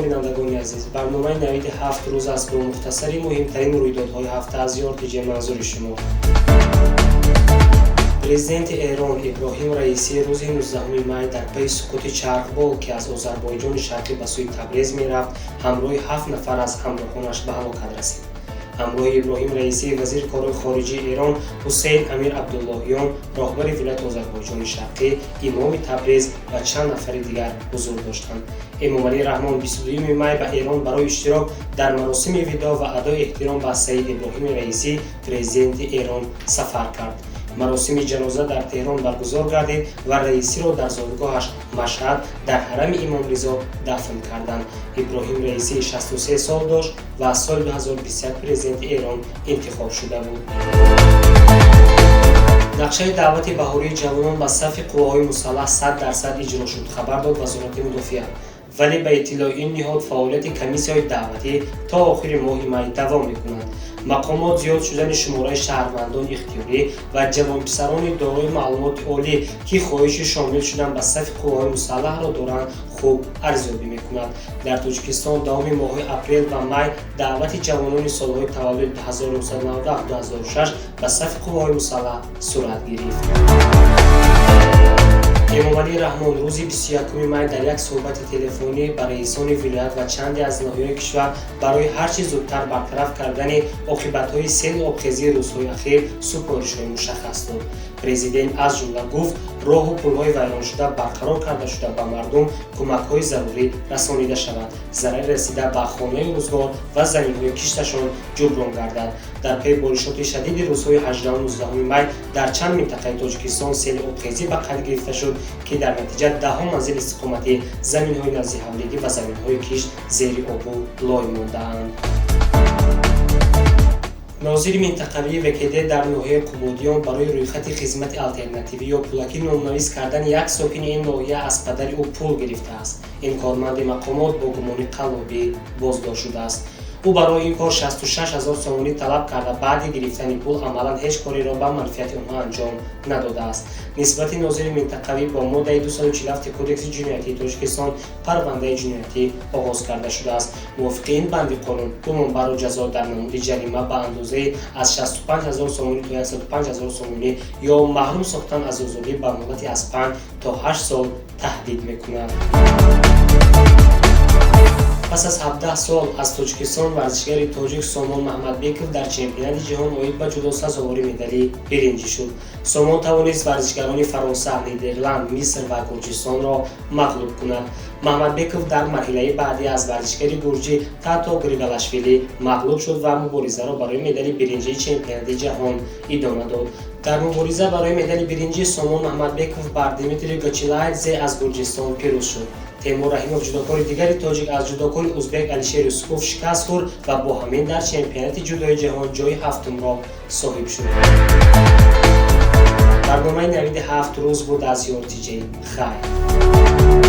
Бинандагони азиз, барномаи «Навиди ҳафт рӯз» аст бо мухтасари муҳимтарин рӯйдодҳои ҳафта аз ЮРТЖ манзури шумо. Президенти Эрон Иброҳим Раисӣ рӯзи 19 май дар пайи суқути чархбол, ки аз Озарбойҷони Шарқӣ ба сӯи Табрез мерафт, ҳамроҳи ҳафт нафар аз ҳамроҳонаш ба ҳалокат расид. Ҳамроҳи Иброҳим Раисӣ вазири корҳои хориҷии Эрон Ҳусейн Амир Абдуллоҳиён, роҳбари вилояти Озарбойҷони Шарқӣ, имоми Табрез ва чанд нафари дигар ҳузур доштанд. Эмомалӣ Раҳмон 22 май ба Эрон барои иштирок дар маросими видоъ ва адои эҳтиром ба Саид Иброҳими Раисӣ, президенти Эрон, сафар кард. Маросими ҷаноза дар Теҳрон баргузор гардид ва Раисиро дар зодгоҳаш Машҳад, дар ҳарами Имом Ризо дафн карданд. Иброҳим Раисӣ 63 сол дошт ва аз соли 2021 президенти Эрон интихоб шуда буд. Нақшаи даъвати баҳории ҷавонон ба сафи қувваҳои мусаллаҳ 100% иҷро шуд, хабар дод Вазорати мудофиа. Вале ба иттилои ин ниҳод, фаъолияти комиссияҳои даъватӣ то охири моҳи май давом мекунад. Мақомот зиёд шудани шумораи шаҳрвандони ихтиёрӣ ва ҷавонписарони дорои маълумоти олӣ, ки хоҳиши шомил шудан ба сафи қувваҳои мусаллаҳро доранд, хуб арзёбӣ мекунад. Дар Тоҷикистон давоми моҳҳои апрел ва май даъвати ҷавонони солҳои таваллуди 1997-2006 ба сафи қувваҳои мусаллаҳ сурат гирифт. Эмомалӣ Раҳмон рӯзи 21 май дар як суҳбати телефонӣ ба раисони вилоят ва чанде аз ноҳияҳои кишвар барои ҳар чӣ зудтар бартараф кардани оқибатҳои селу обхезии рӯзҳои ахир супоришҳои мушаххас дод. Президент аз ҷумла гуфт, роҳу пулҳои вайроншуда барқарор карда шуда, ба мардум кӯмакҳои зарурӣ расонида шавад, зарари расида ба хонаю рӯзгор ва заминҳои кишташон ҷуброн гардад. Дар пайи боришоти шадиди рӯзҳои 18-19 май дар чанд минтақаи Тоҷикистон сели обхезӣ ба қайд гирифта шуд, ки дар натиҷа даҳҳо манзили истиқоматӣ, заминҳои наздиҳавлигӣ ва заминҳои кишт зери обу лой мондаанд. Нозири минтақавии ВКД дар ноҳияи Қубодиён барои рӯйхати хизмати алтернативӣ ё пулакӣ номнавис кардани як сокини ин ноҳия аз падари ӯ пул гирифтааст. Ин корманди мақомот бо гумони қаллобӣ боздошт шудааст. Ӯ барои ин кор 66 ҳазор сомонӣ талаб карда, баъди гирифтани пул амалан ҳеҷ кореро ба манфиати онҳо анҷом надодааст. Нисбати нозири минтақавӣ бо моддаи 247 Кодекси ҷиноятии Тоҷикистон парвандаи ҷиноятӣ оғоз карда шудааст. Мувофиқи ин банди қонун, гумонбарро ҷазо дар намуди ҷарима ба андозаи аз 65 ҳазор сомонӣ то 105 ҳазор сомонӣ ё маҳрум сохтан аз озодӣ ба муҳлати аз 5 то 8 сол таҳдид мекунад. Пас аз 17 сол аз Тоҷикистон варзишгари тоҷик Сомон Маҳмадбеков дар чемпионати ҷаҳон оид ба ҷудо сазовори медали биринҷӣ шуд. Сомон тавонист варзишгарони Фаронса, Нидерланд, Миср ва Гурҷистонро мағлуб кунад. Маҳмадбеков дар марҳилаи баъдӣ аз варзишгари гурҷӣ Тато Григалашвили мағлуб шуд ва муборизаро барои медали биринҷии чемпионати ҷаҳон идома дод. Дар мубориза барои медали биринҷӣ Сомон Маҳмадбеков бар Дмитрий Гочилайдзе аз Гурҷистон пирӯз шуд. Темур Раҳимов, ҷудокори дигари тоҷик, аз ҷудокори узбек Алишер Юсупов шикаст хӯрд ва бо ҳамин дар чемпионати ҷудои ҷаҳон ҷои ҳафтумро соҳиб шуд. Барномаи «Навиди ҳафт рӯз» буд аз ЮРТЖ. Хайр.